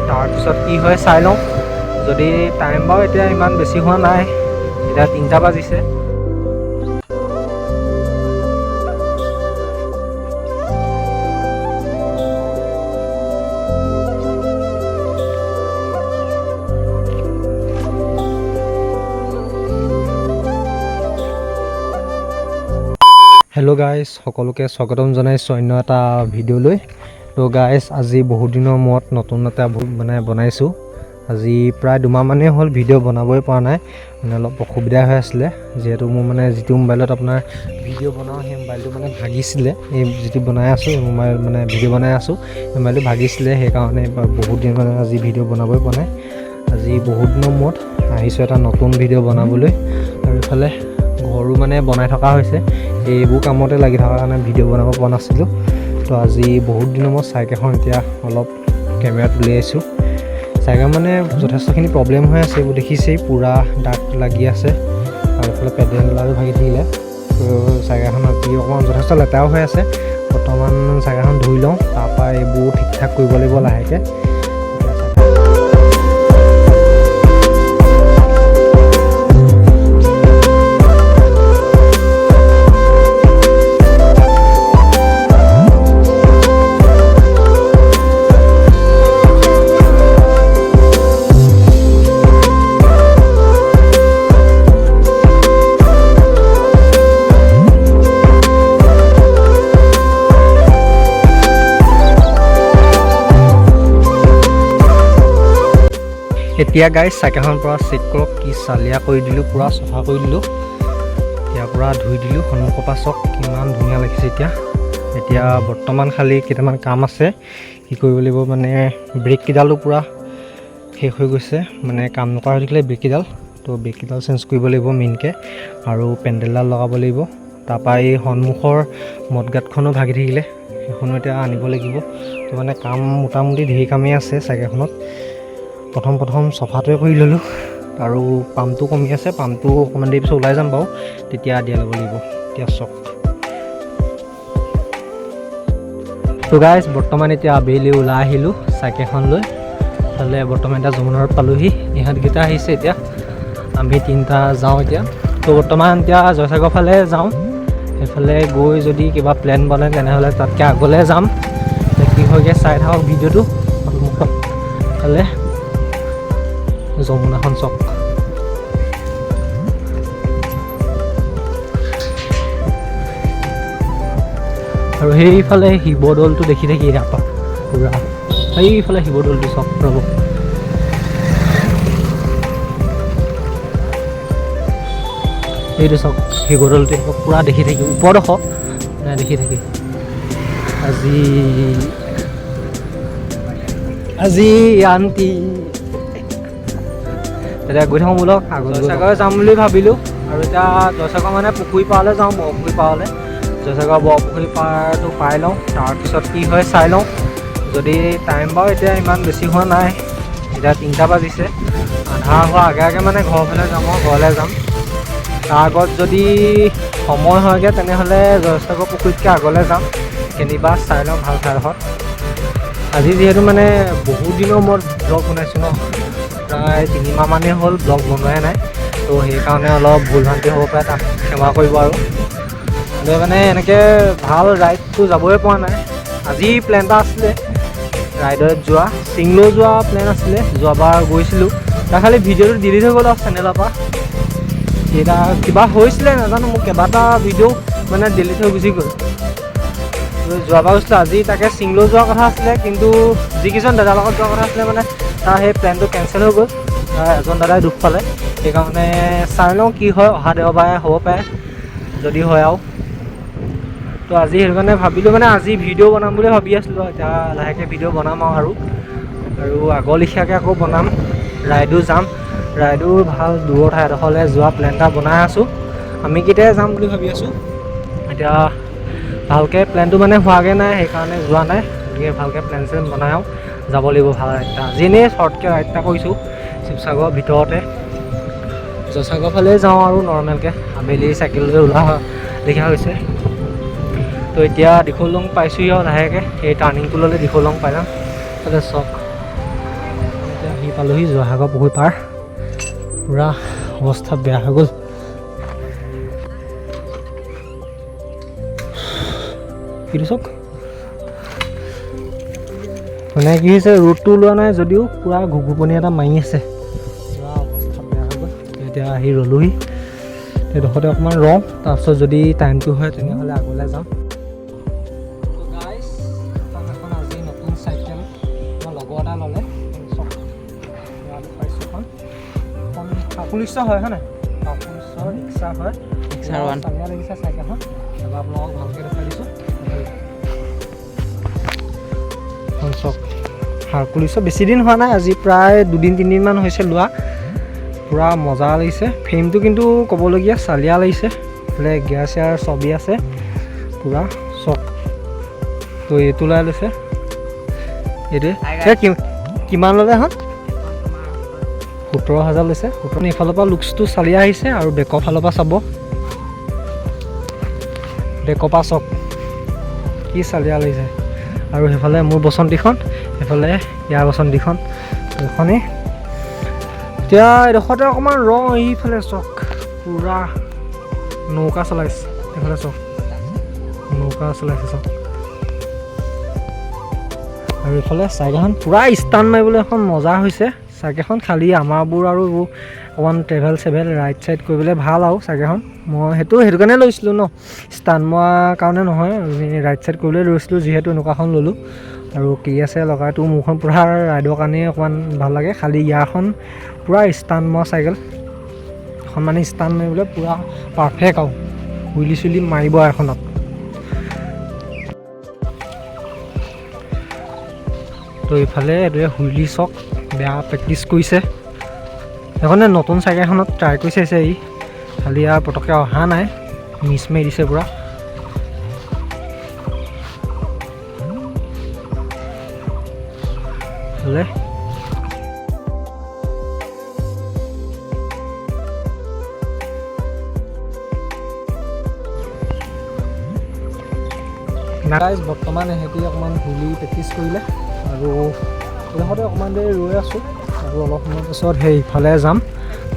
তাৰপিছত কি হয় চাই লওঁ। যদি টাইম বাৰু এতিয়া ইমান বেছি হোৱা নাই, এতিয়া 3টা বাজিছে। হেল্ল' গাইজ, সকলোকে স্বাগতম জনাইছোঁ অন্য এটা ভিডিঅ'লৈ। তো গাইজ, আজি বহুত দিনৰ মূৰত নতুন এটা মানে বনাইছোঁ। আজি প্ৰায় 2 মাহমানেই হ'ল ভিডিঅ' বনাবই পৰা নাই, মানে অলপ অসুবিধা হৈ আছিলে। যিহেতু মোৰ মানে যিটো মোবাইলত আপোনাৰ ভিডিঅ' বনাওঁ, সেই মোবাইলটো মানে ভাগিছিলে। এই যিটো বনাই আছোঁ, এই মোবাইল মানে ভিডিঅ' বনাই আছোঁ, সেই মোবাইলটো ভাগিছিলে। সেইকাৰণে বহুত দিন মানে আজি ভিডিঅ' বনাবই পৰা নাই। আজি বহুত দিনৰ মূৰত আহিছোঁ এটা নতুন ভিডিঅ' বনাবলৈ। আৰু ইফালে ঘৰো মানে বনাই থকা হৈছে, এইবোৰ কামতে লাগি থকাৰ কাৰণে ভিডিঅ' বনাব পৰা নাছিলোঁ। তো আজি বহুত দিনৰ মূৰত চাইকেলখন এতিয়া অলপ কেমেৰাত উলিয়াইছোঁ। চাইকেল মানে যথেষ্টখিনি প্ৰব্লেম হৈ আছে, এইবোৰ দেখিছেই, পূৰা দাগ লাগি আছে আৰু এইফালে পেডেলডালো ভাগি থাকিলে। তো চাইকেলখন আজি অকণমান যথেষ্ট লেতেৰাও হৈ আছে। বৰ্তমান চাইকেলখন ধুই লওঁ, তাৰপৰা এইবোৰ ঠিক ঠাক কৰিব লাগিব লাহেকৈ। এতিয়া গাইজ, চাইকেলখন পূৰা চেক কৰক, কি চালিয়া কৰি দিলোঁ, পূৰা চফা কৰি দিলোঁ, এতিয়া পূৰা ধুই দিলোঁ। সন্মুখৰ পৰা চাওক কিমান ধুনীয়া লাগিছে এতিয়া। এতিয়া বৰ্তমান খালি কেইটামান কাম আছে। কি কৰিব লাগিব মানে ব্ৰেককেইডালো পূৰা শেষ হৈ গৈছে, মানে কাম নকৰা হৈ থাকিলে ব্ৰেককেইডাল। তো ব্ৰেককেইডাল চেঞ্জ কৰিব লাগিব মেইনকৈ, আৰু পেণ্ডেলডাল লগাব লাগিব। তাৰপৰা এই সন্মুখৰ মদগাৰ্ডখনো ভাগি থাকিলে, সেইখনো এতিয়া আনিব লাগিব। তো মানে কাম মোটামুটি ধেৰ কামেই আছে চাইকেলখনত। প্ৰথম প্ৰথম চফাটোৱে কৰি ল'লোঁ। আৰু পাম্পটো কমি আছে, পাম্পটো অকণমান দেৰি পিছত ওলাই যাম বাৰু, তেতিয়া দিয়া ল'ব লাগিব। এতিয়া চাওক। তো গাইজ, বৰ্তমান এতিয়া আবেলি ওলাই আহিলোঁ চাইকেলখন লৈ। ইফালে বৰ্তমান এতিয়া যমুনাৰত পালোহি। ইহঁতকেইটা আহিছে, এতিয়া আমি তিনিটা যাওঁ এতিয়া। তো বৰ্তমান এতিয়া জয়সাগৰ ফালে যাওঁ। সেইফালে গৈ যদি কিবা প্লেন বনে, তেনেহ'লে তাতকৈ আগলৈ যাম। এতিয়া কি হয়গৈ চাই থাকক ভিডিঅ'টো। সন্মুখত ফালে যমুনাখন চাওক। আৰু সেইফালে শিৱদৌলটো দেখি থাকি, ইয়াৰ পৰা পুৰা সেইফালে শিৱদৌলটো চাওক, ৰ'ব। এইটো চাওক, শিৱদৌলটো পূৰা দেখি থাকি, ওপৰডোখৰ মানে দেখি থাকি। আজি আজি আন্টি তেতিয়া গৈ থাকোঁ বোলক। আগত জয়সাগৰ যাম বুলি ভাবিলোঁ। আৰু এতিয়া জয়সাগৰ মানে পুখুৰী পাৰলৈ যাওঁ, বৰপুখুৰী পাৰলৈ। জয়সাগৰ বৰপুখুৰী পাৰটো পাই লওঁ, তাৰপিছত কি হয় চাই লওঁ। যদি টাইম বাৰু এতিয়া ইমান বেছি হোৱা নাই, এতিয়া 3টা বাজিছে। আন্ধাৰ হোৱাৰ আগে আগে মানে ঘৰৰ ফালে যাম আৰু ঘৰলৈ যাম। তাৰ আগত যদি সময় হয়গৈ, তেনেহ'লে জয়সাগৰ পুখুৰীতকৈ আগলৈ যাম। কেনিবা চাই লওঁ ভাল ঠাইডোখৰত। আজি যিহেতু মানে বহুত দিনৰ মূৰত ব্লগ বনাইছোঁ ন, প্ৰায় 3 মাহমানেই হ'ল ব্লগ বনোৱাই নাই। তো সেইকাৰণে অলপ ভুল ভ্ৰান্তি হ'ব পাৰে, তাক ক্ষমা কৰিব। আৰু মানে এনেকৈ ভাল ৰাইডটো যাবই পৰা নাই। আজি প্লেন এটা আছিলে ৰাইডত যোৱা, চিংলো যোৱা প্লেন আছিলে। যোৱাবাৰ গৈছিলোঁ, তাৰ খালি ভিডিঅ'টো ডিলিট হৈ গ'ল আৰু চেনেলৰ পৰা। কেইটা কিবা হৈছিলে নাজানো, মোৰ কেইবাটা ভিডিঅ' মানে ডিলিট হৈ গুচি গ'ল। যোৱাবাৰ গৈছিলোঁ, আজি তাকে চিংলো যোৱা কথা আছিলে, কিন্তু যিকেইজন দাদাৰ লগত যোৱা কথা আছিলে, মানে তাৰ সেই প্লেনটো কেঞ্চেল হৈ গ'ল। এজন দাদাই দুখ পালে। সেইকাৰণে চাই লওঁ কি হয়, অহা দেওবাৰে হ'ব পাৰে যদি হয় আৰু। তো আজি সেইটো কাৰণে ভাবিলোঁ, মানে আজি ভিডিঅ' বনাম বুলি ভাবি আছিলোঁ। এতিয়া লাহেকৈ ভিডিঅ' বনাম আৰু আৰু আগৰ লেখীয়াকৈ আকৌ বনাম। ৰাইডো যাম, ৰাইডো ভাল দূৰৰ ঠাই এডোখৰলৈ যোৱা প্লেন এটা বনাই আছোঁ। আমি কেইটাই যাম বুলি ভাবি আছোঁ। এতিয়া ভালকৈ প্লেনটো মানে হোৱাগৈ নাই, সেইকাৰণে যোৱা নাই। গতিকে ভালকৈ প্লেন চেন বনাই আৰু যাব লাগিব ভাল ৰাইড এটা। আজি এনেই শ্বৰ্টকৈ ৰাইড এটা কৰিছোঁ শিৱসাগৰৰ ভিতৰতে। জয়সাগৰ ফালে যাওঁ আৰু নৰ্মেলকৈ আবেলি চাইকেল লৈ ওলোৱা লেখীয়া হৈছে। তো এতিয়া দীঘলদং পাইছোঁহি আৰু লাহেকৈ এই টাৰ্ণিংটো ল'লে দীঘলদং পাই যাম। তাতে চাওক। আহি পালোহি জয়সাগৰ পুখুৰী পাৰ। পূৰা অৱস্থা বেয়া হৈ গ'ল। এইটো চাওক, মানে কি হৈছে, ৰ'দটো ওলোৱা নাই যদিও পূৰা ঘুপঘুপনি এটা মাৰি আছে। পূৰা অৱস্থা বেয়া হৈ গ'ল। এতিয়া আহি ৰ'লোহি সেইডোখৰতে, অকণমান ৰওঁ, তাৰপিছত যদি টাইমটো হয় তেনেহ'লে আগলৈ যাম। গাইছ, এখন আজি নতুন চাইকেল মোৰ লগৰ এটা ল'লে। চাওক, দেখুৱাইছোঁ। এখন এখন হাৰকুলিছৰ হয়, হয় নাই? হাৰকুলিছৰ ৰিক্সা হয়। XR one। চালিয়া লাগিছে চাইকেলখন। এবাৰ আপোনালোকক ভালকৈ দেখুৱাই দিছোঁ। এখন চাওক, হাৰকুলিছৰ। বেছি দিন হোৱা নাই, আজি প্ৰায় দুদিন তিনিদিনমান হৈছে লোৱা। পূৰা মজা লাগিছে ফ্ৰেমটো, কিন্তু ক'বলগীয়া চালিয়া লাগিছে। এইফালে গিয়াৰ চিয়াৰ ছবি আছে পূৰা। চক তো এইটো ওলাই লৈছে এইটোৱে। Hi guys. এই কিমান ল'লে এখন? 17,000 লৈছে। 17। এইফালৰ পৰা লুকচটো চালিয়া আহিছে আৰু বেকৰ ফালৰ পৰা চাব, বেকৰ পৰা চাওক কি চালিয়া লাগিছে। আৰু সেইফালে মোৰ বসন্তীখন, সেইফালে ইয়াৰ বসন্তীখন, এইখনেই। এতিয়া এইডোখৰতে অকণমান ৰওঁ। এইফালে চাওক, পূৰা নৌকা চলাইছে। এইফালে চাওক, নৌকা চলাইছে চাওক। আৰু এইফালে চাইকেলখন পূৰা ষ্টাণ্ট মাৰিবলৈ এখন মজা হৈছে চাইকেলখন। খালি আমাৰবোৰ আৰু অকণমান ট্ৰেভেল চেভেল, ৰাইড চাইড কৰিবলৈ ভাল আৰু চাইকেলখন। মই সেইটো কাৰণে লৈছিলোঁ ন, ষ্টাণ্ট মৰাৰ কাৰণে নহয়, ৰাইড চাইড কৰিবলৈ লৈছিলোঁ যিহেতু এনেকুৱাখন ল'লোঁ। আৰু কি আছে লগাইতো মোৰখন পূৰা ৰাইডৰ কাৰণেই অকণমান ভাল লাগে। খালি ইয়াৰখন পূৰা ষ্টাণ্ট মৰা চাইকেল এখন, মানে ষ্টাণ্ট মাৰিবলৈ পূৰা পাৰফেক্ট আৰু হুইলি চুইলি মাৰিব এখনত। তো এইফালে এইটোৱে হুইলি চক বেয়া প্ৰেক্টিচ কৰিছে। সেইখনে নতুন চাইকেলখনত ট্ৰাই কৰি চাইছে ই, খালি আৰু পটককৈ অহা নাই, মিছ মাৰি দিছে পূৰা। হ'লে গাইজ, বৰ্তমান এহেঁতি অকণমান হোলী প্ৰেক্টিচ কৰিলে আৰু এইডোখৰতে অকণমান দেৰি ৰৈ আছোঁ আৰু অলপ সময়ৰ পিছত সেই ইফালে যাম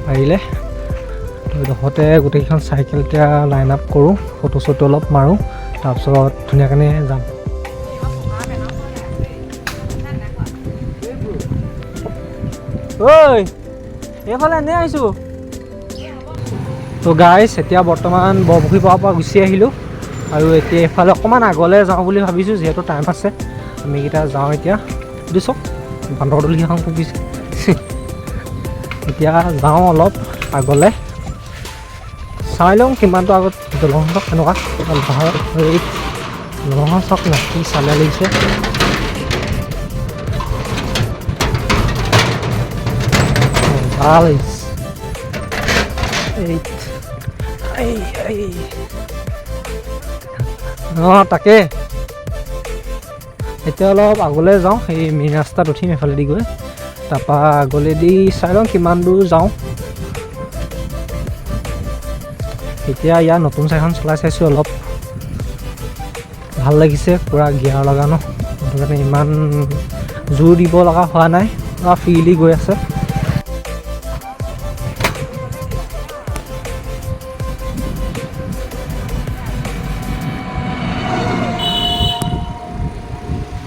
পাৰিলে। তো এইডোখৰতে গোটেইকেইখন চাইকেল এতিয়া লাইন আপ কৰোঁ, ফটো চটো অলপ মাৰোঁ, তাৰপিছত ধুনীয়াকৈ যাম। ঐ, এইফালে এনেই আহিছোঁ। তো গাইজ, এতিয়া বৰ্তমান বৰপুখুৰী পাৰৰ পৰা গুচি আহিলোঁ আৰু এতিয়া এইফালে অকণমান আগলৈ যাওঁ বুলি ভাবিছোঁ, যিহেতু টাইম আছে। আমিকেইটা যাওঁ এতিয়া। এইটো চাওক, বান্দৰ দলি এখন কুকিছে। এতিয়া যাওঁ অলপ আগলৈ, চাই লওঁ কিমানটো আগত। দলংখন চাওক কেনেকুৱা পাহাৰত। এই দলংখন চাওক না, কি চালে লাগিছে। ভাল লাগিছে। এই এই অঁ, তাকে এতিয়া অলপ আগলৈ যাওঁ। সেই মেইন ৰাস্তাত উঠিম এইফালেদি গৈ, তাৰপৰা আগলেদি চাই লওঁ কিমান দূৰ যাওঁ। এতিয়া ইয়াৰ নতুন চাইকেলখন চলাই চাইছোঁ, অলপ ভাল লাগিছে। পূৰা গিয়াৰ লগা ন, সেইটো কাৰণে ইমান জোৰ দিব লগা হোৱা নাই, পূৰা ফ্ৰীলি গৈ আছে।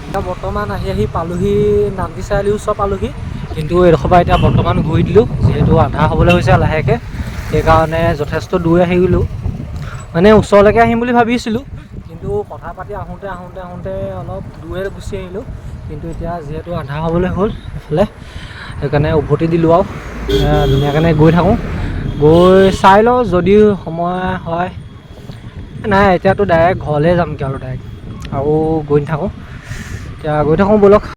এতিয়া বৰ্তমান আহি আহি পালোহি, নামতি চাৰিআলি ওচৰ পালোহি। কিন্তু এইডোখৰ পৰা এতিয়া বৰ্তমান ঘূৰি দিলোঁ, যিহেতু আধা হ'বলৈ হৈছে লাহেকৈ, সেইকাৰণে যথেষ্ট দূৰ আহি গ'লোঁ। মানে ওচৰলৈকে আহিম বুলি ভাবিছিলোঁ, কিন্তু কথা পাতি আহোঁতে আহোঁতে আহোঁতে অলপ দূৰে গুচি আহিলোঁ। কিন্তু এতিয়া যিহেতু আধা হ'বলৈ হ'ল এইফালে, সেইকাৰণে উভতি দিলোঁ আৰু ধুনীয়াকৈ গৈ থাকোঁ, গৈ চাই লওঁ যদি সময় হয়। নাই, এতিয়াতো ডাইৰেক্ট ঘৰলৈ যামগৈ আৰু ডাইৰেক্ট আৰু গৈ নাথাকোঁ, এতিয়া গৈ থাকোঁ ব'লক।